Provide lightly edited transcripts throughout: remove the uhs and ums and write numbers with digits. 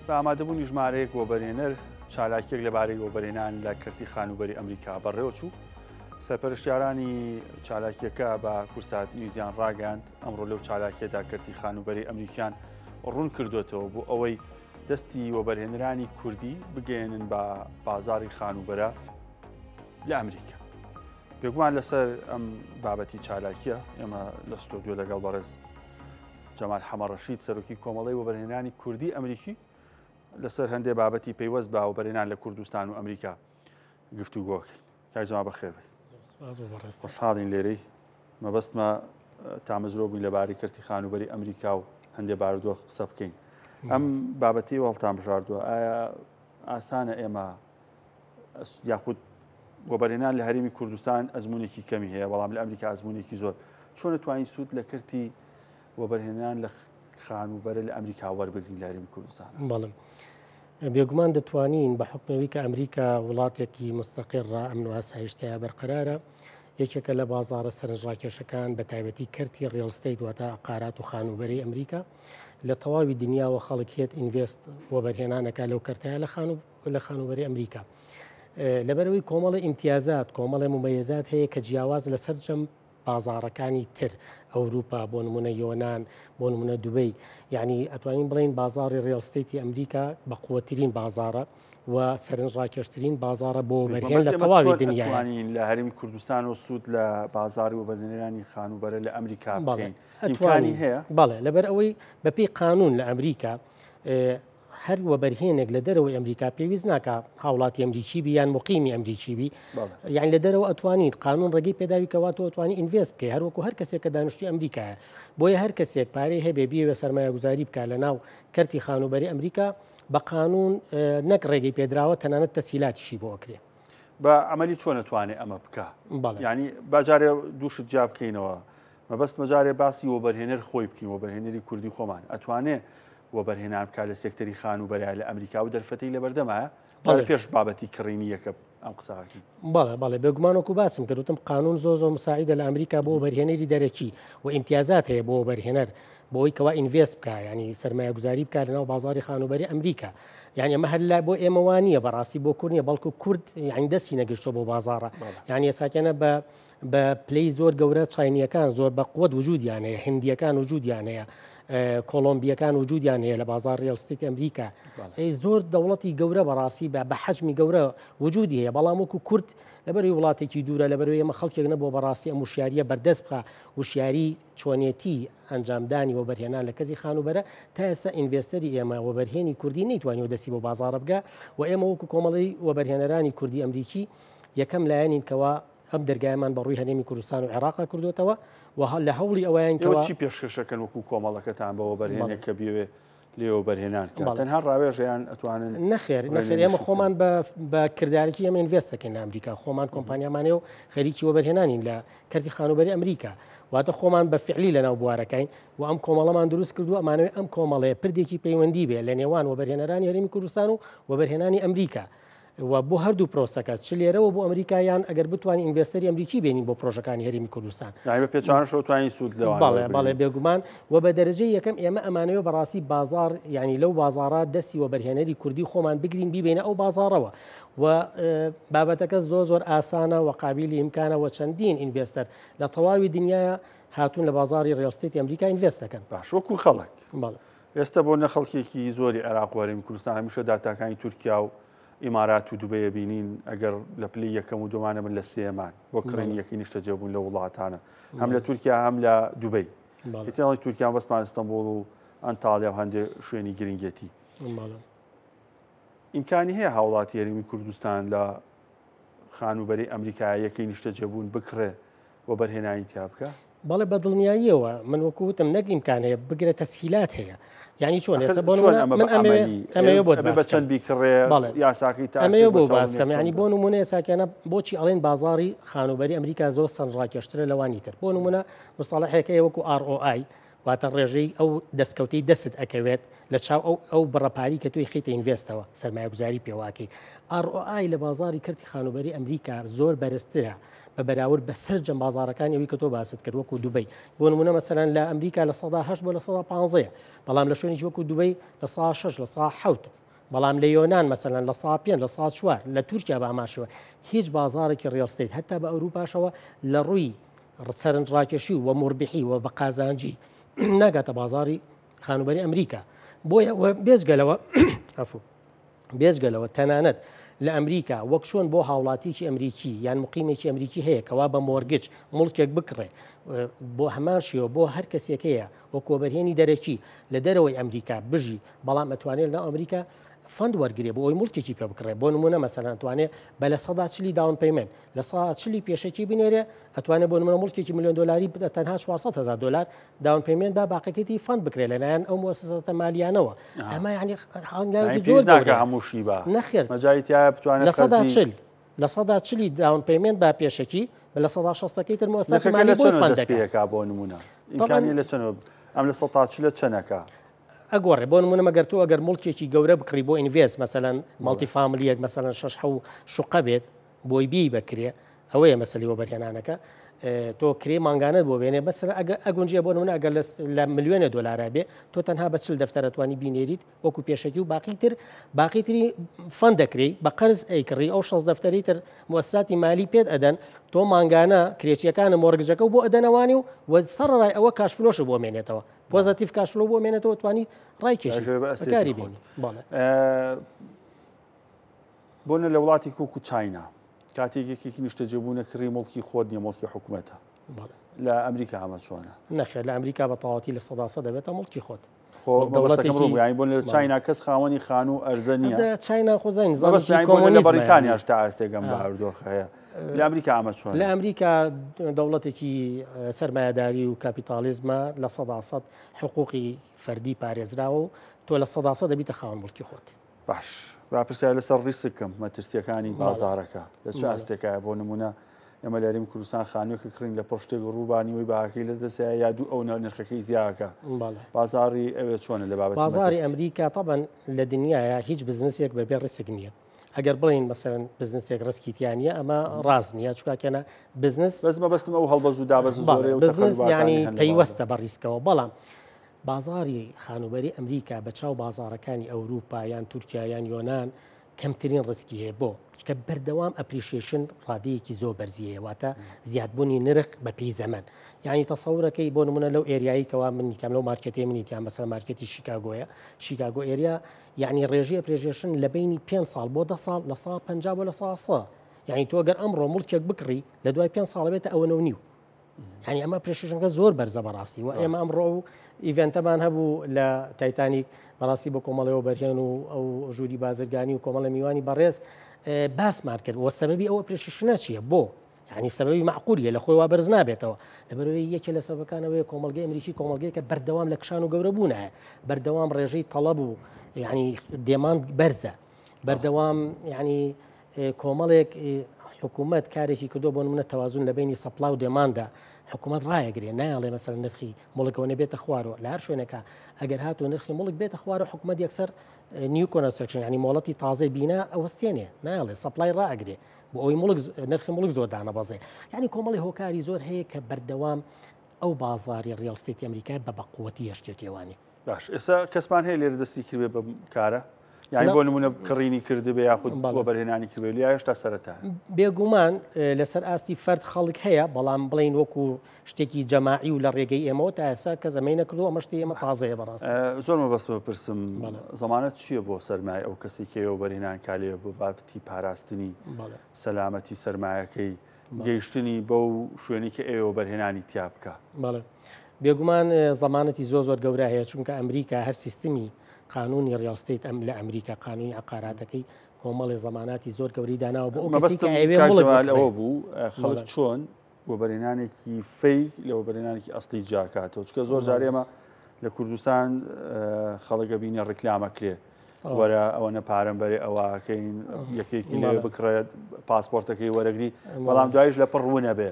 بە ئامادەبوونی ژمارەیەک وەبەرهێنەر چالاکییەک لەبارەی وەبەرهێنان لە کەرتی خانووبەری ئەمریکا بەڕێوەچوو. سەرپەرشتیارانی چالاکییەکە بە کورسات نیوزیان ڕاگەیاند، ئەمڕۆ لەو چالاکییەدا کەرتی خانووبەری ئەمریکیان ڕوون کردوێتەوە بۆ ئەوەی دەستی وەبەرهێنرانی کوردی بگەیەنن بە بازاری خانووبەرە لە ئەمریکا. بێگومان لەسەر ئەم بابەتی چالاکیە ئێمە لە ستۆدیۆ لەگەڵ بەڕێز جەمال حەمەڕەشید سەرۆکی کۆمەڵەی وەبەرهێنانی کوردی ئەمریکی لەسەر هەندێ بابەتی پەیوەست بە وەبەرهێنان لە کوردستان و ئەمریکا گفتوگۆکەین. کاک جەمال بەخێر بێیت. خۆشحاڵین لێرەی. مەبەستمە تامەزرۆ بووین لەبارەی کەرتی خانووبەری ئەمریکا و هەندێ بارودۆخ قسە بکەین. ئەم بابەتی هەڵتان بژاردووە ئایا ئاسانە ئێمە یاخود وەبەرهێنان لە هەرێمی کوردستان ئەزمونێکی کەمی هەیە بەڵام لە ئەمریکا ئەزمونێکی زۆر چۆن توانین سوود لە کەرتی وەبەرهێنان لە خانووبەرە لە ئەمریکا وەربگرین لە هەرێمی کوردستان؟ بەڵێ بێگومان دەتوانین بە حکمەوی کە ئەمریکا وڵاتێکی مستەقیڕە ئەمن و ئاسایشتەیە بەرقەرارە یەکێکە لە بازارە سەرنجڕاکێشەکان بە تایبەتی کەرتی real estate واتە عقارات و خانووبەرەی ئەمریکا لە تەواوی دنیاوە خەڵک هێت invest وەبەرهێنانەکە لەو کەرتەیە لە خانوو لە خانووبەری ئەمریکا لەبەرەوەی کۆمەڵی ئیمتیازات کۆمەڵی ممەیزات هەیە کە جیاواز لە سەرجەم بازاڕەکانی تر ئەوروپا بۆ نمونە یۆناان بۆ نمونە دوبەی یعنی ئەتوانین بڵین بازاری real estate ی ئەمریکا بە قوترین بازارە و سەرنج ڕاکێشترین بازارە بۆ بەرهێن لە تەواوی دنیاوانین لە هەرێمی کوردستان و سوود لە بازاری و بەدنرانی خانووبەرە لە ئەمریکا بڵێن ئەتوانی هەیە بەڵێ لەبەر ئەوەی بەپی قانون لە ئەمریکا هەر وەبەرهێنێک لە دەرەوەی ئەمریکا پێویست ناکا هاوڵاتی ئەمریکی بی یان مقیمی ئەمریکی بی یان لە دەرەوە ئەتوانیت قانون ڕێگەی پێداوی کەوا تۆ ئەتوانی invest بکەی هەروەکو هەر کەسێک کە دانیشتوی ئەمریکایە بۆیە هەر کەسێک پارەی هەبێ بیەوێ سەرمایەگوزاری بکا لە ناو کەرتی خانووبەری ئەمریکا بە قانون نەک ڕێگەی پێدراوە تەنانەت تەسهیلاتیشی بۆ ئەکرێ. بە عەمەلی چۆن ئەتوانێ ئەمە بکا؟ یانی با جارێ دووشت جیا بکەینەوە مەبەستمە جارێ باسی وەبەرهێنەر خۆی بکەین وەبەرهێنەری کوردی خۆمان ئەتوانێ وەبەرهێنان بکات لە سێکتەری خانووبەرە لە ئەمریکا و دەرفەتەی لەبەردەمایە بەڵێ پێش بابەتی کڕینی یەکە ئەم قسەکەی. بەڵێ بەڵێ بێگومان وەکو باسم کرد وتم قانون زۆر زۆر مساعیدە لە ئەمریکا بۆ وەبەرهێنەری دەرەکی و ئیمتیازات هەیە بۆ وەبەرهێنەر بۆی کەوا invest بکە ینی سەرمایەگوزاری بکە لەناو بازاری خانووبەری ئەمریکا یعنی ئەمە هەر لا بۆ ئێمە وانە بەڕاستی بۆ کورد نیە بەڵکو کورد یعنی دەستی نەگەشتوە بۆ بازاڕە یعنی ئێساکەنە بە بە پلەی زۆر گەورە چاینیەکان زۆر بە قوت وجودیان هەیە هندیەکان وجودیان هەیە کۆلۆمبیەکان وجودیان هەیە لە بازار real estate ئەمریکا زۆر دەوڵەتی گەورە بەڕاستی بە بە حەجمی گەورە وجودی هەیە بەڵام وەکو کورد لەبەروی وڵاتێکی دوورە لەبەروی ئێمە خەڵکێک نەبووە بەڕاستی ئەم وشیاریە بەردەست بخە وشیاری چۆنێتی ئەنجامدانی وەبەرهێنان لە کەرتی خانووبەرە تا ئێستا investor ی ئێمە وەبەرهێنی کوردی نەیتوانیوە دەستی بۆ بازاڕە بگا و ئێمە وەکو کۆمەڵەی وەبەرهێنەرانی کوردی ئەمریکی یەکەم لایەنین کەوا ئەم دەرگایەمان بە ڕووی هەرێمی کوردستان و عێراقا کردوێتەوە و لە هەوڵی ئەوەیان کەەوە چی پێشکەشەکەن وەکو کۆمەڵەکەتان بە وەبەرهێنێک کە بیەوێ لێ وەبەرهێنان بکات تەنها ڕاوێژیان ئەتوانن؟ نەخێر نەخێر ئێمە خۆمان بە کردارێکی ئێمە invest دەکەین لە ئەمریکا خۆمان کۆمپانیامانێ و خەریکی وەبەرهێنانین لە کەرتی خانووبەری ئەمریکا واتە خۆمان بە فعلی لەناو بوارەکەین و ئەم کۆمەڵەمان دروست کردو ئەمانەوێ ئەم کۆمەڵەیە پردێکی پەیوەندی بێ لە نێوان وەبەرهێنەرانی هەرێمی کوردستان و وەبەرهێنانی ئەمریکا و بۆ هەردوو پرۆسەکە چ لێرەوە بۆ ئەمریکا یان ئەگەر بتوانین investor ی ئەمریکی بێنین بۆ پرۆژەکانی هەرێمی کوردستان. یانی بە پێچەوانەشەوە توانین سوود لەوان بەڵێ بەڵێ بێگومان و بە دەرەجەی یەکەم ئێمە ئەمانەوێ بەڕاستی بازاڕ یانی لەو بازاڕە دەستی وەبەرهێنەری کوردی خۆمان بگرین بیبەینە ئەو بازاڕەوە و بابەتەکە زۆر زۆر ئاسانە و قابیلی ئیمکانە و چەندین investor لە تەواوی دنیاە هاتوون لە بازاڕی real estate ی ئەمریکا invest دەکەن. باش وەکو خەڵک بەڵێ. ئێستا بۆ نە خەڵکێکی زۆری عێراق و هەرێمی کوردستان هەمیشە داتاکانی تورکیا و ئیمارات و دوبەیە بینین ئەگەر لە پلەی یەکەم و دووەمانە بن لە سێمان بۆ کڕینی یەکەی نیشتەجێبوون لە وڵاتانە هەم لە تورکیا هەم لە دوبەی تێڵی تورکیا بەسمان ئیستەنبوڵ و ئەنتاڵیا و هەندێک شوێنی گرنگێتی ئیمکانی هەیە هاوڵاتی هەرێمی کوردستان لە خانووبەرەی ئەمریکا یەکەی نیشتەجێبوون بکڕێ وەبەرهێنانی تیا بکا؟ بەڵێ بە دڵنیاییەوە من وەکو وتم نەک ئیمکان هەیە بگرە تەسهیلات هەیە یعنی چۆن ئێستا بۆ نمونە من ئەمەوێ ئەمەوێ بۆت بە باس چەند بیکڕێ بەڵێ یاساکەی تا ئەمەوێ بۆ باس کەم یعنی بۆ نمونە ئێساکیانە بۆچی ئەڵێن بازاڕی خانووبەری ئەمریکا زۆر سەرنجڕاکێشترە لەوانی تر بۆ نمونە مستەڵەحێک هەیە وەکو ROI. واتە ڕێژەی ئەو دەستکەوتەی دەستت ئەکەوێت لە چاو ئەو ئەو بڕە پارەی کە تۆی خیتە invest ەوە سەرمایەگوزاری پێواکەی ROI لە بازاری کەرتی خانوبەری ئەمریکا زۆر بەرزترە بە بەراورد بە سەرجەم بازارەکانی ئەوی کە تۆ باست کرد وەکو دوبەی بۆ نمونە مەسەلەن لە ئەمریکا 8% بۆ 15% بەڵام لە شوێنێکی وەکو دوبەی 6% 7% بەڵام لە یۆنان مەسەلەن 5% 4% لە تورکیا بە هەمان شێوە هیچ بازارێکی real estate هەتا بە ئەوروپاشەوە لە ڕووی سەرنجڕاکێشی و موربیحی و بە قازانجی ناگاتە بازاری خانوبەری ئەمریکا بۆیە بێجگەلەوە عەفو بێجگەلەوە تەنانەت لە ئەمریکا وەک چۆن بۆ هاوڵاتیکی ئەمریکی یان مقیمێکی ئەمریکی هەیە کەوا بە mortgage مڵکێک بکڕێ بۆ هەمان شێوە بۆ هەر کەسێک هەیە وەک وەبەرهێنی دەرەکی لە دەرەوەی ئەمریکا بژی بەڵام ئەتوانێت لە ئەمریکا fund وەرگێ بۆ ئەوی مڵکێکی پێ بکڕێ بۆ نمونە مەسەلەن توانێ بە 40% down payment 40% پێشەکی بنێرێ ئەتوانێت بۆ نمونە مڵکێکی میلیۆن دلاری بدە تەنها 400 هزار دلار down payment با باقەکەی fund بکرێت لەلایەن ئەو موسساتە مالیانەوە ئەمە یعنی هەنگاوێکی زۆر ناکە هەمووشی با نەخێر مەجای تایە بتوانێت 40% 40% down payment با پێشەکی بە 60% تر موسساتی مالی بۆی fund دەکات بۆ نمونە ئیمکانی لە چەند ئەم 40% لە چەنەکە ئەگۆڕێ بۆ نمونە مەگەر تۆ ئەگەر مڵکێکی گەورە بکڕی بۆ invest مەسەلەن multi family یەک مەسەلەن شەش حەو شوقە بێت بۆی بی بەکرێ ئەوەیە مەسەلی وەبەرهێنانەکە تۆ کرێ مانگانت بۆ بێنێ بەسەر ئەگە ئەگونجێ بۆ نمونە ئەگەر لە ملیۆنە دۆلارا بێ تۆ تەنها بە چل دەفتەر ئەتوانی بینێریت وەکو پێشەکی و باقی تر باقی تری fund دەکرێی بە قەرز ئەیکڕی ئەو 6 دەفتەری تر موسساتی مالی پێت ئەدەن تۆ مانگانە کرێچیەکانە mortgage ەکە و بۆ ئەدەنەوانی و وە سەرڕای ئەوە cash flow ش بۆ مێنێتەوە positive cash flow بۆ مێنێتەوە توانی ڕای کێشی بەکاری بێنی بەڵێ. بۆنە لە وڵاتی وەکو چاینا کاتێک یەکێکی نیشتەجێبوونە کڕی مڵکی خۆت نیە مڵکی حکوومەتە لە ئەمریکا ئەمە چۆنە؟ نەخێر لە ئەمریکا بە تەواوەتی 100% دەبێتە مڵکی خۆت. خۆ بۆ لە چاینا کەس خاوەنی خانوو ئەرزە نییە چاینا خۆزانین لە بەریتانیاش تا ئاستێکم بارودۆخ هەیە لە ئەمریکا ئەمە چۆن لە ئەمریکا دەوڵەتێکی سەرمایەداری و کاپیتالیزمە 100% حقوقی فەردی پارێزراوە و تۆ 100% دەبیتە خاوەن مڵکی خۆت. باش با پرسیار لەسەر ریسک کەم مەترسیەکانی بازارەکە لە چ ئاستێکایە بۆ نمونە ئێمە لە هەرێمی کوردستان خانوویەکە کڕین لە پڕ شتێک ڕووبانیەوەی باکەی لە دەستەیە یا دوو ئەو نرخەکەی زیاکە بازاری ئەوێ چۆنە لە بابەت بازاری ئەمریکا طبعا لە دنیاە هیچ بزنسێک بەبێ ریسک نییە ئەگەر بڵین مەسەرەن بزنسێک ڕسکی تیانە ئەمە ڕاست نییە چکاکەنە بزنس بەس مەبەستم ئەو هەڵبەز و دابەز بزنس ینی پەیوەستە بە ڕیسکەوە بەڵام بازاڕی خانووبەرەی ئەمریکا بە چاو بازاڕەکانی ئەوروپا یان تورکیا یان یۆنان کەمترین ڕسکی هەیە بۆ چکە بەردەوام appreciation ڕادەیەکی زۆر بەرزی هەیە واتە زیادبوونی نرخ بە پێی زەمەن یعنی تەسەورەکەی بۆ نمونە لەو area ی کەوا منی تام لەو market ەی منی تیام بەسەر market ی شیکاگۆیە شیکاگۆ area یعنی ڕێژەی appreciation لە بینی 5 ساڵ بۆ 10 ساڵ لە سا 50 بۆ لە سا 100 یعنی تۆ گەر ئەمڕۆ مڵکێک بکڕی لە دوای 5 ساڵ بێتە ئەوەنە و نیو یعنی ئەمە appreciation ەکە زۆر بەرزە بەڕاستی و ئێمە ئەمڕۆ و event ەمان هەبوو لە تایتانیک بەڕاستی بۆ کۆمەڵەوە بەرهێن و ئەو ژووری بازرگانی و کۆمەڵە میوانی بەڕێز باسمان کرد وە سەبەبی ئەوە appreciation ە چییە بۆ یعنی سەبەبی معقولیە لە خۆی وا بەرز نابێتەوە لەبەرەوەی یەکێ لە سەبەکانەوەی کۆمەلگەی ئەمریکی کۆمەلگەیەکە بەردەوام لە کشان و گەورە بوونە بەردەوام ڕێژەی تەڵەب و یعنی demand بەرزە بەردەوام یعنی کۆمەڵێک حکوومەت کارێکی کردو بۆ نمونە تەوازن لە بینی supply و demand ا حکوومەت ڕایەگرێ نایڵێ مەسەر نرخی مڵکەوە نەبێتە خوارەوە لە هەر شوێنەکە ئەگەر هاتو نرخی مڵک بێتە خوارە حکوومەت یەکسەر new construction ینی مۆڵەتی تازەی بینا ئەوەستێنێ نایڵێ supply ڕائگرێ بۆ ئەوی مڵک نرخی مڵک زۆر دانەبەزێ ینی کۆمەڵی هۆکاری زۆر هەیە کە بەردەوام ئەو بازاری real estate ی ئەمریکای بە بەقوەتی هێشتێتیوانی باش ئێستا کەسمان هەیە لێرە دەستی کردێ بە کارە یانی بۆ نمونە کڕینی کردبێ یاخود وەبەرهێنانی کردبێ یا هێشتا سەرەتا بێگومان لەسەر ئاستی فەرد خەڵک هەیە بەڵام بڵین وەکو شتێکی جەماعی و لە ڕێگەی ئێمەوە تا ئێستا کەس ئەمەی نەکردو ئەمە شتی ئێمە تازەیە بەڕاست زۆر مەبەست بپرسم زەمانەت چییە بۆ سەرمایە ئەو کەسی کێ وەبەرهێنان کالێ بۆ بابەتی پاراستنی سەلامەتی سەرمایەکەی گەیشتنی بەو شوێنی کە ئێوە وەبەرهێنانی تیا بکە؟ بەڵێ بێگومان زەمانەتی زۆر زۆر گەورە هەیە چونکە ئەمریکا هەر سیستمی قانونی real estate ئەم لە ئەمریکا قانونی عقاراتەکەی کۆمەڵی زەماناتی زۆر گەوری داناوە بۆ ئەو کەسی کە ئەیەوێ مڵک ئەوە بوو خەڵک چۆن وەبەرهێنانێکی fake لە وەبەرهێنانێکی ئەسلی جیاکاتەوە چکە زۆر جار ئێمە لە کوردستان خەڵک ئەبینێ ڕیکلامە کرێ. وەرە ئەوەنە پارەم بەرێ ئەوەکەین یەکێکی لێ بکڕێت پاسپۆرتەکەی وەرەگری بەڵام دوایش لە پڕ ونەبێ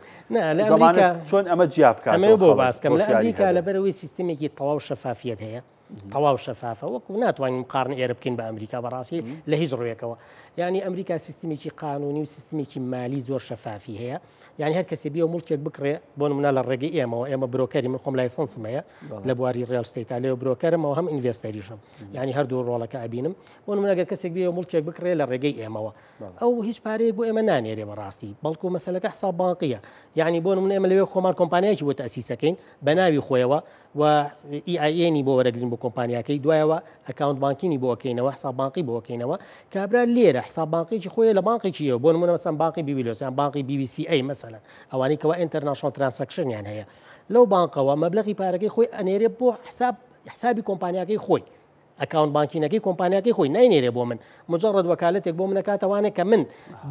زمانە چۆن ئەمە جیا بکات بۆ باسکەم لە ئەمریکا لەبەرەوەی سیستمێکی تەواو شەفافیت هەیە تەواو شەفافە وەکو ناتوانین مقارنە ئێرە بکەین بە ئەمریکا بەڕاستی لە هیچ ڕوویەکەوە یعنی ئەمریکا سیستمێکی قانونی و سیستمێکی مالی زۆر شەفافی هەیە یعنی هەر کەسێ بیە مڵکێک بکڕێ بۆ نمونە لە ڕێگەی ئێمەوە ئێمە broker ی من خۆم license م هەیە لە بواری real estate ا لێ broker مەوە هەم investor یشم یعنی هەردوو ڕۆڵەکە ئەبینم بۆ نمونە گەر کەسێک بێ مڵکێک بکڕێ لە ڕێگەی ئێمەوە ئەو هیچ پارەیەک بۆ ئێمە نانێرێ بەڕاستی بەڵکو مەسەلەکە حساب بانقیە یعنی بۆ نمونە ئێمە لەوێ خۆمان کۆمپانیایکی بۆ تەسیسەکەین بە ناوی خۆیەوە و EIN ی بۆ وەرەگرین بۆ کۆمپانیاکەی دوایەوە account بانکینی بۆ ئەکەینەوە حساب بانقی بۆ ئەکەینەوە کابرا لێرە حساب بانقێکی خۆی لە بانقێکی ئێوە بۆ نمونە مەسەن بانقی بیبیلۆس یان بانقی BBCA مەسەلەن ئەوانەی کەوا international transaction یان هەیە لەو بانقەوە مەبلەغی پارەکەی خۆی ئەنێرێ بۆ حساب حسابی کۆمپانیاکەی خۆی account بانکینەکەی کۆمپانیاکەی خۆی ناینێرێ بۆ من مجرد وەکالەتێک بۆ منەکاتەوانێ کە من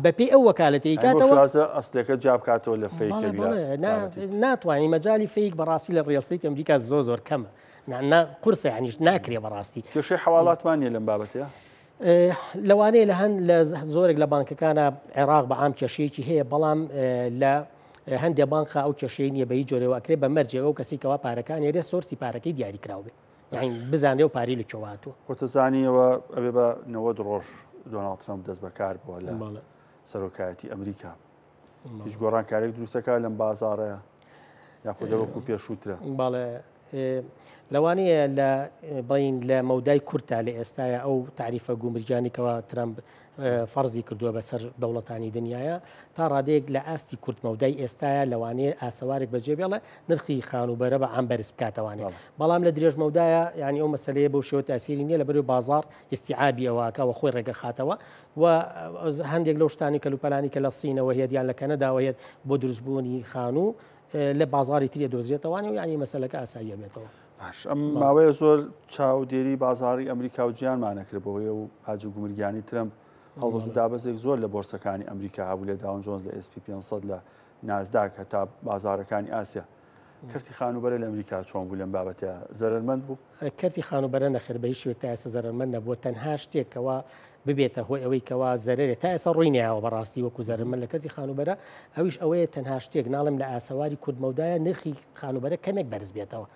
بەپێی ئەو وەکالەتی کاتەوە ئەسلەکە جیا بکاتەوە لە fake ناتوانانی مەجای fake بەڕاستی لە real estate ئەمریکا زۆر زۆر کەمە نا قورسە یانیش ناکرێ بەڕاستی کێشەی حواڵاتمان نیە لەم بابەتە لەوانەیە لە هەند لە زۆرێک لە بانکەکانە عێراق بە عام کێشەیەکی هەیە بەڵام لە هەندێک بانکە ئەو کێشەی نییە بە هیچ جۆرێەوە ئەکرێ بە مەرجێ ئەو کەسی کەوا پارەکانی رێ source ی پارەکەی دیاری کراو بێ یانی بزانرێ و پارەی لە کوێوە هاتووە. خۆتە زانیەوە ئەبێ بە 90 ڕۆژ دۆناڵد ترەمپ دەست بەکار بووە لە سەرۆکایەتی ئەمریکا. هیچ گۆڕانکارێک دروستەکە لەم بازاڕەیە یاخود وەکو پێشووترە؟ بەڵێ لەوانەیە لە بڵین لە مەودای کورتا لە ئێستاە ئەو تاریفە گومرگیانی کەوا ترەمپ فەرزی کردووە بەسەر دەوڵەتانی دنیاە تا ڕادەیەک لە ئاستی کورت مەودای ئێستاە لەوانەیە ئاسەوارێک بەجێ بێڵێ نرخی خانووبەرە بە عام بەرز بکاتەوانێ بەڵام لە درێژ مەودایە یعنی ئەو مەسلەیە بەو شێوە تاسیری نییە لە بەرەی بازار ئیستیعابی ئەوەکە وە خۆی ڕێگە خاتەوە و هەندێک لەو شتانی کەلوپەلانی کە لە سینەوە هێت یان لە کەنەداوە هێت بۆ دروستبوونی خانوو لە بازاری تری دۆزرێتەوانی و یعنی مەسلەکە ئاساییە بێتەوە. باش ئەم ماوەیە زۆر چاودێری بازاری ئەمریکا و جیانمانە کرد بەهۆی و باج و گومرگیانی ترەمپ هەڵبەز و دابەزێک زۆر لە بۆرسەکانی ئەمریکا هەبوو لە داون جۆنز لە SP 500 لە نازداک هەتا بازارەکانی ئاسیا کەرتی خانووبەرە لە ئەمریکا چۆن بوو لەم بابەتە زەرەرمەند بوو؟ کەرتی خانووبەرە نەخێر بە هیچ شێوەیەک تا ئێستا زەرەرمەند نەبووە تەنها شتێک کەوا ببێتە هۆی ئەوەی کەوا زەرەرێ تا ئێستا ڕووی نەیاوە بەڕاستی وەکو زەرەرمەند لە کەرتی خانووبەرە ئەویش ئەوەیە تەنها شتێک ناڵێم لە ئاسەواری کورت مەودایە نرخی خانووبەرە کەمێک بەرز بێتەوە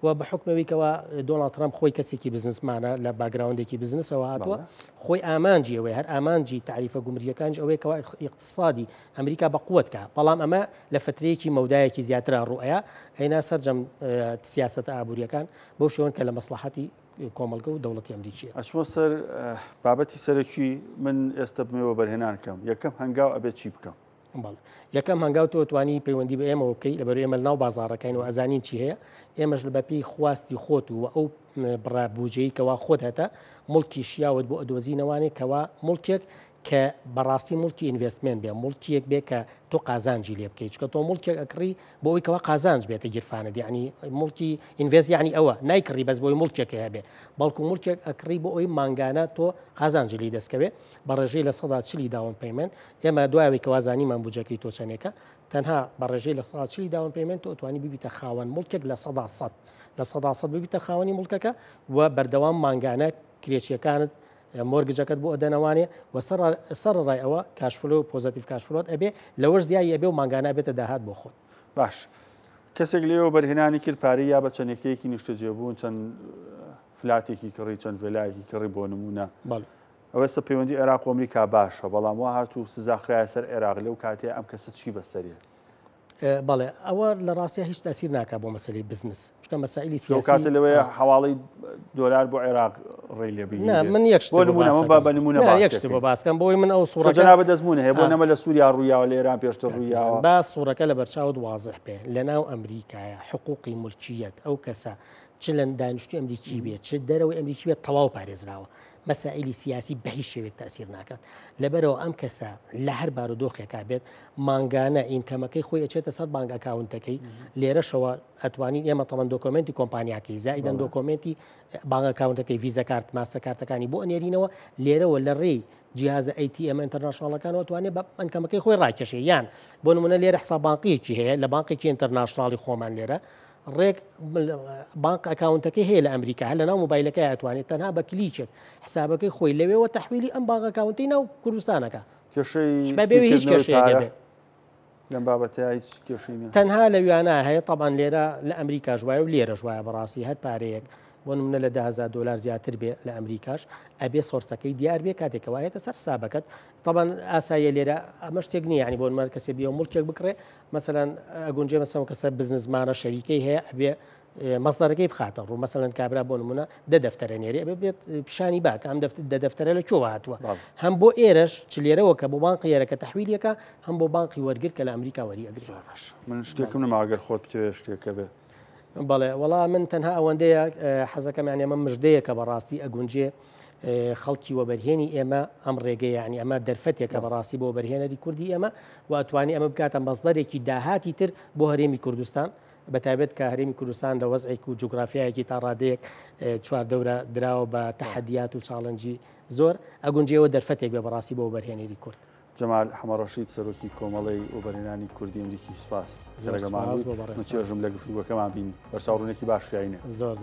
و بە حکمەوەی کەوا دۆناڵد ترەمپ خۆی کەسێکی businessman ە لە background ێکی بزنسەوە هاتووە خۆی ئامانجی ئەوەیە هەر ئامانجی تاریفە گومرگیەکانیش ئەوەیە کەوا ئیقتسادی ئەمریکا بە قوت کا بەڵام ئەمە لە فترەیەکی مەودایەکی زیاترا ڕوئەیە ئەینا سەرجەم سیاسەتە ئابووریەکان بەو شێوەن کە لە مەسڵەحەتی کۆمەڵگە و دەوڵەتی ئەمریکیە. ئەچمە سەر بابەتی سەرەکی من ئێستا بمەوێ وەبەرهێنان کەم یەکەم هەنگاو ئەبێت چی بکەم؟ بەڵێ یەکەم هەنگاو تۆ توانی پەیوەندی بە ئێمەوە بکەی لەبەر ئێمە لەناو بازاڕەکەین و ئەزانین چی هەیە ئێمەش لە بەپێی خواستی خۆت و ئەو بڕە بوجەی کەوا خۆت هەتە موڵکی شیاوت بۆ ئەدۆزینەوانێ کەوا موڵکێک کە بەڕاستی موڵکی investment بێ موڵکیەک بێ کە تۆ قازانجی لێ بکەیت چکە تۆ موڵکێک ئەکڕی بۆ ئەوی کەوا قازانج بێتە گیرفانت یعنی موڵکی invest یعنی ئەوە نایکڕی بەس بۆی موڵکێک هەبێ بەڵکو موڵکێک ئەکڕی بۆ ئەوی مانگانە تۆ قازانجی لی دەستکەوێ بە ڕێژەی 40% down payment ئێمە دوایەوەی کەوا زانیمان بودجەکەی تۆ چەندێکە تەنها بە ڕێژەی 40% down payment تۆ توانی ببیتە خاوەن موڵکێک 100% 100% ببیتە خاوەنی موڵکەکە و بەردەوام مانگانە کرێچیەکانت mortgage ەکەت بۆ ئەدەنەوانێ و سەرەڕای ئەوە cash flow positive cash flow ت ئەبێ لەوەش زیایی ئەبێ و مانگانە ئەبێتە داهات بۆ خۆت. باش کەسێک لێوە بەرهێنانی کرد پارەی یا بە چەند یەکەیەکی نیشتەجێبوون چەند فلاتێکی کڕی چەند ڤێلایەکی کڕی بۆ نمونە ئەوە ئێستا پەیوەندی عێراق و ئەمریکا باشە بەڵام وا هات و سزا خرایە سەر عێراق لەو کاتەیە ئەم کەسە چی بەسەرێ؟ بەڵێ ئەوە لە ڕاستیا هیچ تاسیر ناکا بۆ مەسەلەی بزنس چونکە مەسائلی سیاسی کاتە لەوەیە حواڵەی دۆلار بۆ عێراق ڕێی لێ بگیرێ نا من یەک شت بۆ نمونە من با بە نمونە باس یەک شت بۆ باسکەم بۆی من ئەو سوڕە جەنابت ئەزموونە هەیە بۆ نەمە لە سووریا ڕوویاوە لە ئێران پێشتر ڕوویاوە با سوڕەکە لە بەرچاوت وازح بێ لە ناو ئەمریکایە حقوقی ملکیەت ئەو کەسە چ لە دانیشتوی ئەمریکی بێت چ دەرەوەی ئەمریکی بێت تەواو پارێزراوە مەسائیلی سیاسی بە هیچ شێوەیەک تەئسیر ناکات لەبەرئەوە ئەم کەسە لە هەر بارودۆخێکا بێت مانگانە income ەکەی خۆی ئەچێتە سەر bank account ەکەی لێرەشەوە ئەتوانین ئێمە تەمەن document ی کۆمپانیاکەی زائیدەن document ی bank account ەکەی ڤیزا کارت ماستەر کارتەکانی بۆ ئەنێرینەوە لێرەوە لە ڕێی جیهازە ATM international ەکانەوە توانێت بە income ەکەی خۆی ڕاکێشێ یان بۆ نمونە لێرە حساب بانقیەکی هەیە لە بانقێکی international ی خۆمان لێرە ڕێک بانق account ەکەی هەیە لە ئەمریکا هەر لەناو مۆبایلەکەی ئەتوانێت تەنها بە کلیکێک حسابەکەی خۆی لەوێوە تەحویلی ئەم بانق account ەی ناو کوردستانەکە کێشەی بەبێ هیچ سپیکردنەوەی کێشەیەک پارە بێ. لەم بابەتە هیچ کێشەی نییە. تەنها لە ویانا هەیە تەبان لێرە لە ئەمریکاش وایە و لێرەش وایە بەڕاستی هەر پارەیەک بۆ نمونە لە 10000 دلار زیاتر بێ لە ئەمریکاش ئەبێ source ەکەی دیار بێ کاتێکەوە هێتە سەر حسابەکەت تەبان ئاساییە لێرە ئەمە شتێک نییە یعنی بۆ نمونە کەسێ بیە مڵکێک بکڕێ مەسەلەن ئەگونجێ مەسەلەن کەسە businessman ە شەریکەی هەیە ئەبێ مەسدەرەکەی بخاتە ڕوو مەسەلەن کابرا بۆ نمونە دە دەفتەرە نێری ئەبێ بێت پیشانی با کە ئەم دە دەفتەرە لە کوێوە هاتووە هەم بۆ ئێرەش چ لێرەوە کە بۆ بانقی ئێرە کە تەحویلیەکە هەم بۆ بانقی وەرگر کە لە ئەمریکا وەری ئەگرێت. زۆر باش من شتێکم نەما ئەگەر خۆت بتەوێت شتێکە بێ. بەڵێ وەڵا من تەنها ئەوەندەیە حەزەکەم یانی ئەمە مژدەیەکە بەڕاستی ئەگونجێ خەڵکی وەبەرهێنی ئێمە ئەم ڕێگەیە یانی ئەمە دەرفەتێکە بەڕاستی بۆ وەبەرهێنەری کوردی ئێمە و ئەتوانی ئەمە بکاتە مەسدەرێکی داهاتی تر بۆ هەرێمی کوردستان بە تایبەت کە هەرێمی کوردستان لە وەزعێک و جوگرافیایەکی تا ڕادەیەک چواردەورە دراوە بە تەحەدیات و challenge ی زۆر ئەگونجێەوە دەرفەتێک بێ بەڕاستی بۆ وەبەرهێنەری کورد. جەمال حەمەڕەشید سەرۆکی کۆمەڵەی وەبەرهێنانی کوردی ئەمریکی سوپاس زۆر لەگەڵمان سوپاس بوویت. بۆ من بەڕێزتان. چێژم لە گفتوگۆکەمان بینی. بەرچاوڕوونیەکی باش کراینە. زۆر زۆر.